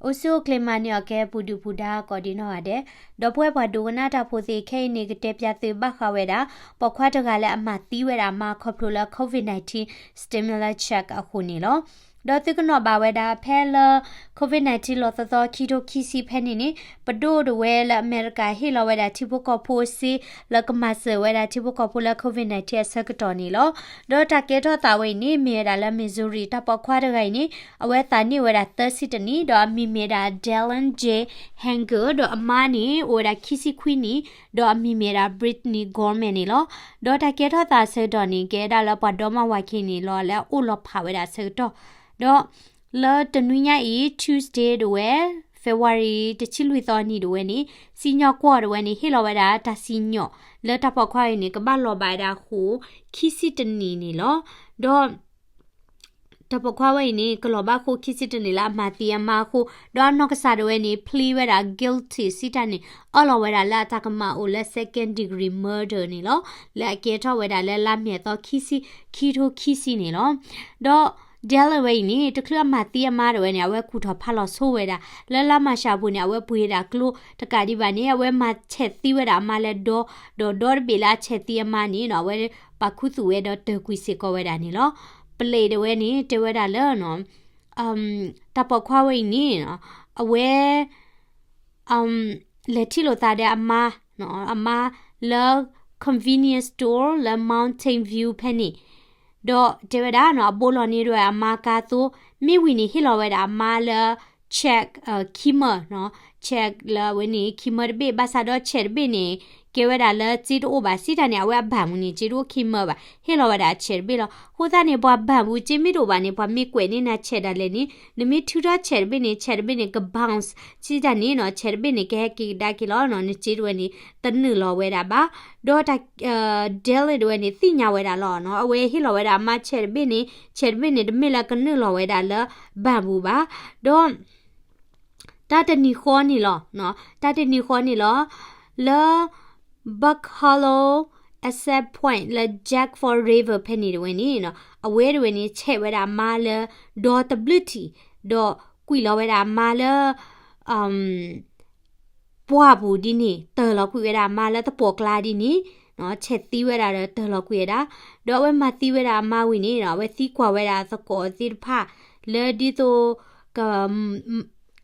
အိၣ်ဆူၣ်အိၣ်ချ့မၤန့ၢ်အီၤကဲ ပူၤဒုၣ်ပူၤဒါကိးဒံးနီၢ်ဂၤဒဲး, ဒီပုၢ်ဝဲၢ်ပှၤဒိကနၣ်တၢ်ဖိသ့ၣ်ခဲအံၤန့ၣ် ကတဲပၠးသုဘၣ်ဃးဝဲဒၣ် ပိာ်ခွါတဂၤလၢအမၤသံဝဲဒၣ်အမါခီဖျိလၢ COVID nineteen stimulus check အဃိန့ၣ်လီၤ. ဒီးသုကနီၣ်ဘၣ်ဝဲဒၣ် ဖဲလၢ COVID nineteen လီၤသီသီခံထိခံဆံဖဲန့ၣ်န့ၣ် ပဒိၣ်တဝဲလၢအမဲရကၤဟ့ၣ်လီၤဝဲဒၣ်ထံဖိကီၢ်ဖိစ့ လၢကမၤစၢၤဝဲဒၣ်ထံဖိကီၢ်ဖိလၢ COVID nineteen အဆၢကတီၢ်န့ၣ်လီၤ. ဒီးတၢ်ကဲထီၣ်သးဝဲအံၤန့ၣ် မ့ၢ်ဝဲဒၣ်လၢ Missouri တၢ်ပိာ်ခွါတဂၤအံၤန့ၣ် အဝဲသးန့ၢ်ဝဲဒၣ်သၢဆံတနံၣ် ဒီးအမံၤမ့ၢ်ဒၣ် Dallin J Hagler ဒီးအမါန့ၣ် အိၣ်ဝဲဒၣ်ခံဆံခွံနံၣ် ဒီးအမံၤမ့ၢ်ဒၣ် Brittney Gorman န့ၣ်လီၤ. ဒီးတၢ်ကဲထီၣ်သးအဆၢကတီၢ်န့ၣ် ကဲဒၣ်လၢပှၤဒီမါဝၤခံန့ၣ်လီၤ လၢအအိၣ်လီၤဖးဝဲဒၣ်အဆၢကတီၢ်, ဒီး လၢတနွံညါအံၤ Tuesday တဝဲ February တဆံလွံၢ်သီနံၤတဝဲန့ၣ် စံၣ်ညီၣ်ကွီၢ်တဝဲန့ၣ် ဟ့ၣ်လီၤဝဲဒၣ်တၢ်စံၣ်ညီၣ် လၢတၢ်ပိာ်ခွါအံၤန့ၣ် ကဘၣ်လီၤဘၣ်ဝဲဒၣ်အဃိ ခံဆံတနံၣ်န့ၣ်လီၤ. ဒီး တၢ်ပိာ်ခွါဝဲအံၤန့ၣ် ကလီၤဘၣ်ဃိခံဆံတနံၣ်လၢအမၤသံအမါအဃိ ဒီးအနီၢ်ကစၢ်ဒၣ်ဝဲန့ၣ် plead ဝဲဒၣ် guilty စံးတၢ်န့ၣ် အၢၣ်လီၤဝဲဒၣ်လၢအတၢ်ကမၤအိၣ်လၢ second degree murder န့ၣ်လီၤ. လၢအကဲထီၣ်ဝဲဒၣ်လၢလါမ့ၤအသီခံဆံ ခံထိခံဆံန့ၣ်လီၤ. ဒီး Dallin ဝဲအံၤန့ၣ် တချုးအမၤသံအမါဒၣ်ဝဲန့ၣ် အဝဲကူၣ်ထီၣ်ဖးလီၤဆိဝဲဒၣ် လၢလါမၢ်ၡးအပူၤန့ၣ် အဝဲပှ့ၤဒၣ်ကျိတကးဒံးဘၣ်န့ၣ် အဝဲမၤဆဲးသံဝဲဒၣ်အမါလၢဒီ ဒီးဒီတဘ့ၣ်လၢအဆဲးသံအမါန့ၣ်နီၤ အဝဲပာ်ခူသူၣ်ဝဲဒီးတၢၢ်ကွံာ်စ့ၢ်ကီးဝဲဒၣ်န့ၣ်လီၤ. ပလံးဒၣ်ဝဲန့ၣ် တဲဝဲဒၣ်လၢ တၢ်ပိာ်ခွါဝဲအံၤန့ၣ် အဝဲ လဲၤထံၣ်လိာ်သးဒီးအမါ, အမါလၢ convenience store လၢ Mountain View ဖဲန့ၣ်, ဒီးတဲဝဲဒၣ်နီၤ အဘိလီၤန့ၢ်ဒၣ်အမါကါသိ, မ့ၢ်ဝံၤန့ၣ် ဟ့ၣ်လီၤဝဲဒၣ်အမါလၢ check ခံမၢ, check လၢအဝဲန့ၣ် ခံမၢတဘ့ၣ်, ဘၣ်ဆၣ်ဒီး check တဘ့ၣ်န့ၣ် ကဲဝဲဒၣ်လၢစ့တအိၣ်ဘၣ်, စံးတၢ်န့ၣ် အဝဲအဘၣ်မူန့ၣ် စ့တအိၣ်ခံမၢဘၣ်, ဟ့ၣ်လီၤဝဲဒၣ် check တဘ့ၣ်လီၤ. အဃိသတးန့ၣ် ပှၤဘၣ်မူစ့မ့ၢ်တအိၣ်ဘၣ်န့ၣ် ပှၤမ့ၢ်ကွဲးန့ၢ်နၤ check ဒၣ်လဲာ်န့ၣ် နမ့ၢ်ထုးထီၣ် check တဘ့ၣ်န့ၣ် check တဘ့ၣ်န့ၣ် က bounce စံးတၢ်န့ၣ်နီၤ check တဘ့ၣ်န့ၣ် ကဟဲက့ၤကဒါက့ၤလီၤနီၤ, နစ့တဝဲန့ၣ် တနုာ်လီၤဝဲဒၣ်ဘၣ်. ဒီးတၢ် Dallin တဝဲန့ၣ် သ့ၣ်ညါဝဲဒၣ်လီၤနီၤ, အဝဲဟ့ၣ်လီၤဝဲဒၣ်အမါ check တဘ့ၣ်န့ၣ်, check တဘ့ၣ်န့ၣ် တမ့ၢ်လၢကနုာ်လီၤဝဲဒၣ်လၢ ဘၣ်မူဘၣ်. ဒီး တၢ်တနံၤဃီန့ၣ်လီၤ, တၢ်တနံၤဃီန့ၣ်လီၤ, လၢ Buck Hollow Access Point လၢ Jackford River ဖဲန့ၣ်တဝဲန့ၣ်နီၤ, အဝဲတဝဲန့ၣ် check ဝဲဒၣ်အမါလၢ ဒီတဘျုးထံၣ်, ဒီးကွံာ်လီၤဝဲဒၣ်အမါလၢ ပှၢ်ပူၤဒ်န့ၣ်, တၢၢ်လီၤကွံာ်ဝဲဒၣ်အမါလၢသပှၢ်ကျါဒ်န့ၣ်, check သံဝဲဒၣ်ဒီးတၢၢ်လီၤကွံာ်ဝဲဒၣ်, ဒီးအဝဲမၤသံဝဲဒၣ်အမါဝံၤန့ၣ်နီၤ, အဝဲသံကွၢ်ဝဲဒၣ်အသကိးသ့ၣ်တဖၣ် လၢဒ်သိး က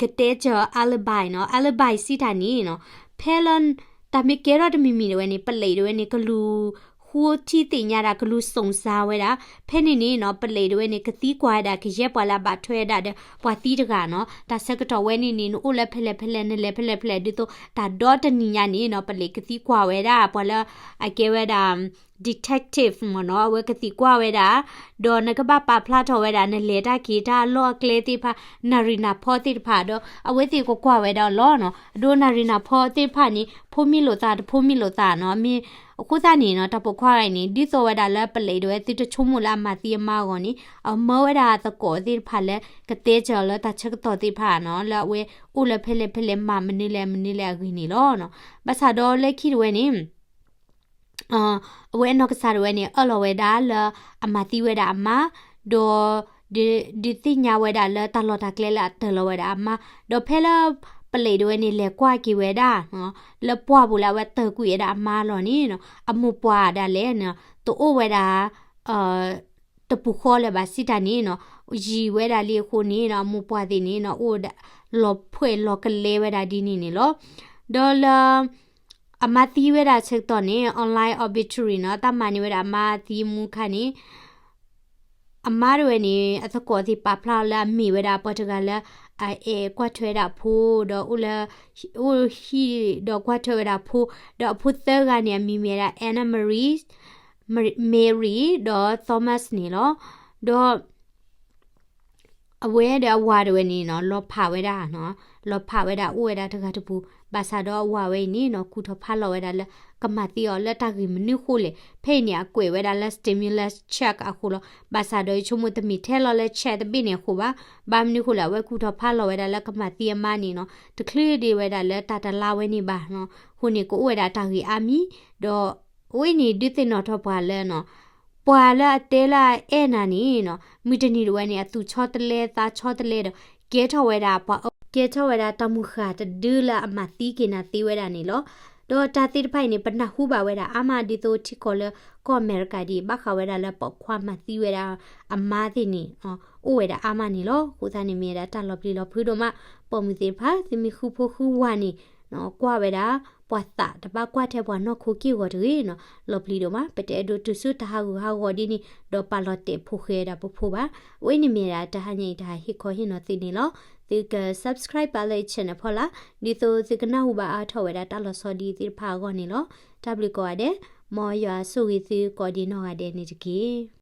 ကတဲစၢၤ alibi နီၤ, alibi စံးတၢ်န့ၣ်နီၤ, ဖဲလၢ တၢ်မ့ၢ်ကဲထီၣ်တမံၤမံၤတဝဲန့ၣ် ပလံးတဝဲန့ၣ် ကလူၤဃိထံသ့ၣ်ညါဒၣ် ကလူၤစုံစမ်းဝဲဒၣ်, ဖဲန့ၣ်န့ၣ်နီၤ ပလံးတဝဲန့ၣ် ကသံကွၢ်ဝဲဒၣ် ကယဲၢ်ပှၤလၢအဘၣ်ထွဲဝဲဒၣ်ဒီးပှၤသံတဂၤနီၤ, တၢ်ဆၢကတီၢ်ဝဲန့ၣ်န့ၣ် နအိၣ်လၢဖဲလဲၣ်ဖဲလဲၣ် နလဲၤဖဲလဲၣ်ဖဲလဲၣ် ဒ်သိးတၢ်ဒီတနံၤညါန့ၣ်နီၤ ပလံးကသံကွၢ်ဝဲဒၣ် ပှၤလၢအကဲဝဲဒၣ် detective မ့ၢ်နီၤ, အဝဲကသံကွၢ်ဝဲဒၣ်, ဒီးနကဘၣ်ပာ်ဖျါထီၣ်ဝဲဒၣ် နလဲၤတၢ်က့ၤတၢ်အလီၢ်အကျဲသ့ၣ်တဖၣ် နၣ်ရံၣ်နၢ်ဖီသ့ၣ်တဖၣ်, ဒီးအဝဲသ့ၣ်ကကွၢ်ဝဲဒၣ်လီၤနီၤ, အဒိနၣ်ရံၣ်နၢ်ဖီသ့ၣ်တဖၣ်န့ၣ် ဖိမံၤလိာ်သးတဖိမံၤလိာ်သးနီၤ, မ့ၢ်အဃိသတးန့ၣ်နီၤ တၢ်ပိာ်ခွါဂၤအံၤန့ၣ် ဒ်သိးဝဲဒၣ်လၢပလံးဒၣ်ဝဲ သုတဆိကမိၣ်လၢအမၤသံအမါအဂီၢ်န့ၣ် အမၢဝဲဒၣ်သကိးသ့ၣ်တဖၣ်လၢ ကတဲစၢၤလၢတၢ်ဆၢကတီၢ်သ့ၣ်တဖၣ်နီၤ, လၢအဝဲအိၣ်လၢဖဲလဲၣ်ဖဲလဲၣ် မၤမနုၤလဲၣ်မနုၤလဲၣ်အဂ့ၢ်န့ၣ်လီၤနီၤ, ဘၣ်ဆၣ်ဒီးလၢခံတဝဲန့ၣ် အဝဲအနီၢ်ကစၢ်ဒၣ်ဝဲန့ၣ် အၢၣ်လီၤဝဲဒၣ်လၢအမၤသံဝဲဒၣ်အမါ, ဒီး ဒုးသ့ၣ်ညါဝဲဒၣ်လၢတၢ်လီၢ်တၢ်ကျဲလၢအတၢၢ်လီၤဝဲဒၣ်အမါ, ဒီးဖဲလၢ ပလံးဒၣ်ဝဲန့ၣ် လဲၤကွၢ်က့ၤဝဲဒၣ် လၢပှၢ်ပူၤလၢအဝဲတၢၢ်ကွံာ်ဝဲဒၣ်အမါလီၤန့ၣ်နီၤ, အမိၢ်ပှၢ်ဒၣ်လဲာ် တအိၣ်ဝဲဒၣ် တပူၤဃီလၢၤဘၣ်စံးတၢ်န့ၣ်နီၤ, ယံာ်ဝဲဒၣ်လံအဃိန့ၣ်နီၤ အမိၢ်ပှၢ်သ့ၣ်န့ၣ်နီၤ အိၣ်ဝဲဒၣ် လီၤဖှဲးလီၤကလဲဝဲဒၣ်ဒ်န့ၣ်န့ၣ်လီၤ. ဒီးလၢ အမါသံဝဲဒၣ်ဆၢကတီၢ်န့ၣ် online obituary နီၤ, တၢ်မၤန့ၢ်ဝဲဒၣ်အမါသံမူခါန့ၣ် အမါဒၣ်ဝဲန့ၣ် အသကိးသ့ၣ်ပာ်ဖျါလၢအမ့ၢ်ဝဲဒၣ်ပှၤတဂၤလၢ အအဲၣ်ကွၢ်ထွဲဝဲဒၣ်အဖိ ဒီးအိၣ်လၢ အိၣ်ဟံၣ်ဒီးကွၢ်ထွဲဝဲဒၣ်အဖိ, ဒီးအဖိသၢဂၤန့ၣ် အမံၤမ့ၢ်ဝဲဒၣ် Anna Marie, Mary ဒီး Thomas န့ၣ်လီၤ. ဒီး အဝဲဒီးအဝၤဒၣ်ဝဲန့ၣ်နီၤ လီၤဖးဝဲဒၣ်, လီၤဖးဝဲဒၣ်အိၣ်ဝဲဒၣ်တဂၤတပူၤ, ဘၣ်ဆၣ်ဒီးအဝၤဝဲအံၤန့ၣ်နီၤ ကူၣ်ထီၣ်ဖးလီၤဝဲဒၣ်လၢ ကမၤသံအီၤလၢတၢ်ဂ့ၢ်မနုၤဃိလဲၣ်, ဖဲအံၤန့ၣ် အကွဲးဝဲဒၣ်လၢ stimulus check အဃိလီၤ. ဘၣ်ဆၣ်ဒီးယဆိကမိၣ်တမ့ၢ်ထဲလီၤလၢ check တဘ့ၣ်န့ၣ်အဃိဘၣ်, ဘၣ်မနုၤဃိလဲၣ် အဝဲကူၣ်ထီၣ်ဖးလီၤဝဲဒၣ်လၢကမၤသံအမါန့ၣ်နီၤ တချုးဒံးဝဲဒၣ်လၢတၢ်တလါဝဲန့ၣ်ဘၣ်နီၤ, အဃိန့ၣ် ကအိၣ်ဝဲဒၣ်တၢ်ဂ့ၢ်အါမံၤ, ဒီးအဝဲန့ၣ်ဒုးသ့ၣ်နီၣ်ထီၣ်ပှၤလၢနီၤ ပှၤလၢအတဲလၢအအဲၣ်နၤန့ၣ်နီၤ မုၢ်တနံၤဒၣ်ဝဲန့ၣ် အသူၣ်ဆီတလဲသးဆီတလဲဒီး ကဲထီၣ်ဝဲဒၣ်ပှၤ ကဲထီၣ်ဝဲဒၣ်တၢ်မုၢ်ဃၢ်တဒုလၢအမၤသံက့ၤနၤသ့ဝဲဒၣ်န့ၣ်လီၤ. ဒီးတၢ်သ့ၣ်တဖၣ်အံၤန့ၣ် ပနၢ်ဟူဘၣ်ဝဲဒၣ်အါမး ဒ်သိးထံကီၢ်လၢကီၢ်အမဲရကၤဒ်အံၤ ဘၣ်ဃးဝဲဒၣ်လၢပိာ်ခွါမၤသံဝဲဒၣ်အမါသ့ၣ်န့ၣ် အိၣ်ဝဲဒၣ်အါမးန့ၣ်လီၤ. အဃိသတးန့ၣ်မ့ၢ်ဝဲဒၣ်တၢ်လီၤပျံၤလီၤဖုးဒိၣ်မး, ပိာ်မုၣ်သ့ၣ်တဖၣ် သုမ့ၢ်ဃုဖိဃုဝၤန့ၣ် ကွၢ်ဝဲဒၣ် ပှၤသးတဘၣ်ကွၢ်ထဲပှၤနီၢ်ခိက့ၢ်ဂီၤတဂ့ၤနီၤ, လီၤပျံၤဒိၣ်မး, ပတအဲၣ်ဒိးတုၤဆူတၢ်ဟးဂူာ်ဟးဂီၤဒ်န့ၣ် ဒီးပာ်လီၤတဲာ်ဖိဃဲဒၣ်ပဖိဘၣ်. အဝဲန့ၣ်မ့ၢ်ဝဲဒၣ်တဟါညါအံၤတၢ်ဟးဟ့ၣ်ခီဟ့ၣ်နီၤသုန့ၣ်လီၤ. သုက subscribe ဘၣ်လၢ channel ဖီလာ်, ဒ်သိးသုကနၢ်ဟူဘၣ်အါထီၣ်ဝဲဒၣ်တၢ်လီၤဆီဒ်သ့ၣ်တဖၣ်အဂီၢ်န့ၣ်လီၤ. တၢ်ဘျုးကိးဂၤဒဲး, မ်ယွၤဆိၣ်ဂ့ၤသုကိးဒံးနီၢ်ဂၤဒဲးန့ၣ်တက့ၢ်.